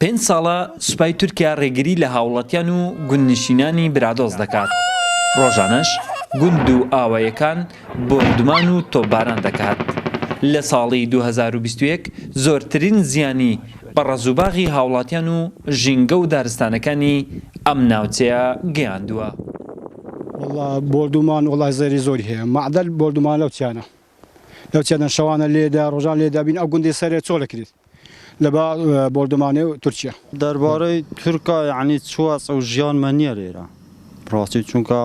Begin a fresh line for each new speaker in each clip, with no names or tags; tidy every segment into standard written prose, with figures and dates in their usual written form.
پێنج ساڵە سوپای تورکیا ڕێگری لە هاوڵاتیان و گوندنشینانی برادۆست دەکات، ڕۆژانەش گوند و ئاواییەکان بۆردومان و تۆپباران دەکات. لە ساڵی 2021 زۆرترین زیانی بە ڕەز و باغی هاوڵاتیان و ژینگە و دارستانەکانی ئەم ناوچەیە گەیاندووە.
وەڵا بۆردومان وەڵای زەرەری زۆری هەیە مەعدەل بۆردومان لەو چیانە لەو چیانە شەوانە لێدا ڕۆژان لێدا بین ئەو گوندی سەرێ چۆڵ کرێت لە با بۆردومانێ و تورکیا.
دەربارەی تورکا یەعنی چ وەزع و ژیان مە نیە لێرە ڕاستی چونکە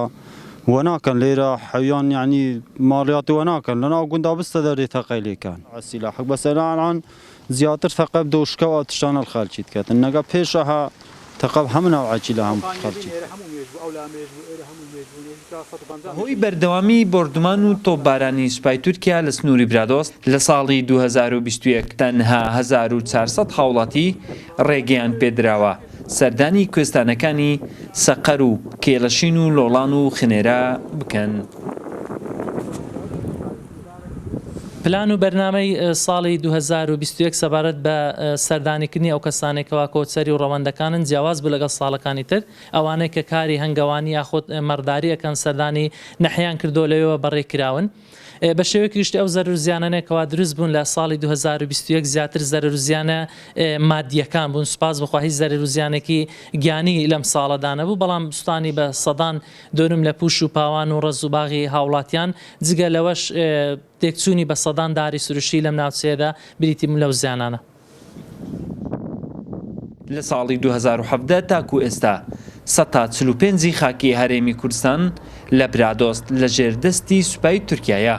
وە ناکەن لێرە حەویان یەعنی ماڵیاتی وە ناکەن لەناو گوندا بستە دەردێ تەقەی لێکەن سیلاحک بەس ئەلان زیاتر تەقەب دۆشکە و ئەو تشتانە خەلکی دکەتن نەگە پێش ئەها تەقەب هەمو نەوعەکی لە هەمو خەلکی.
بەهۆی بەردەوامی بۆردومان و تۆپبارانی سوپای تورکیا لە سنووری برادۆست لە ساڵی 2021 تەنها 1400 هاوڵاتی ڕێگەیان پێدراوە سەردانی کوێستانەکانی سەقەر و کێڵەشین و لۆڵان و خنێرە بکەن.
پلان و بەرنامەی ساڵی 2021 سەبارەت بە سەردانیکردنی ئەو کەسانەی کەوا کۆچەری و ڕەوەندەکانن جیاواز بوو لەگەڵ ساڵەکانی تر، ئەوانەی کە کاری هەنگەوانی یاخود مەڕداری ئەکەن سەردانی نەحیان کردووە لەوێوە بەڕێ کراون. بە شێوەیەکی گشتی ئەو زەرەر و زیانانەی کەوا دروست بوون لە ساڵی 2021 زیاتر زەرەر و زیانە مادییەکان بوون، سوپاس بۆ خوا هیچ زەرەر و زیانێکی گیانی لەم ساڵەدا نەبوو، بەڵام سوتانی بە سەدان دۆنم لە پوش و پاوان و ڕەز و باغی هاوڵاتیان، جگە لەوەش تێکچوونی بە سەدان داری سروشتی لەم ناوچەیەدا بریتی بوون لەو زیانانە.
لە ساڵی 2017 تاکو ئێستا سەتا 45 ی خاکی هەرێمی کوردستان لە برادۆست لە ژێر دەستی سوپای تورکیایە.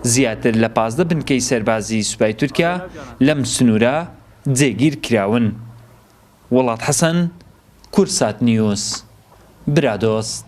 زیاتر لە 15 بنکەی سەربازی سوپای تورکیا لەم سنوورە جێگیر کراون. وڵات حەسەن، کوردسات نیوز، برادۆست.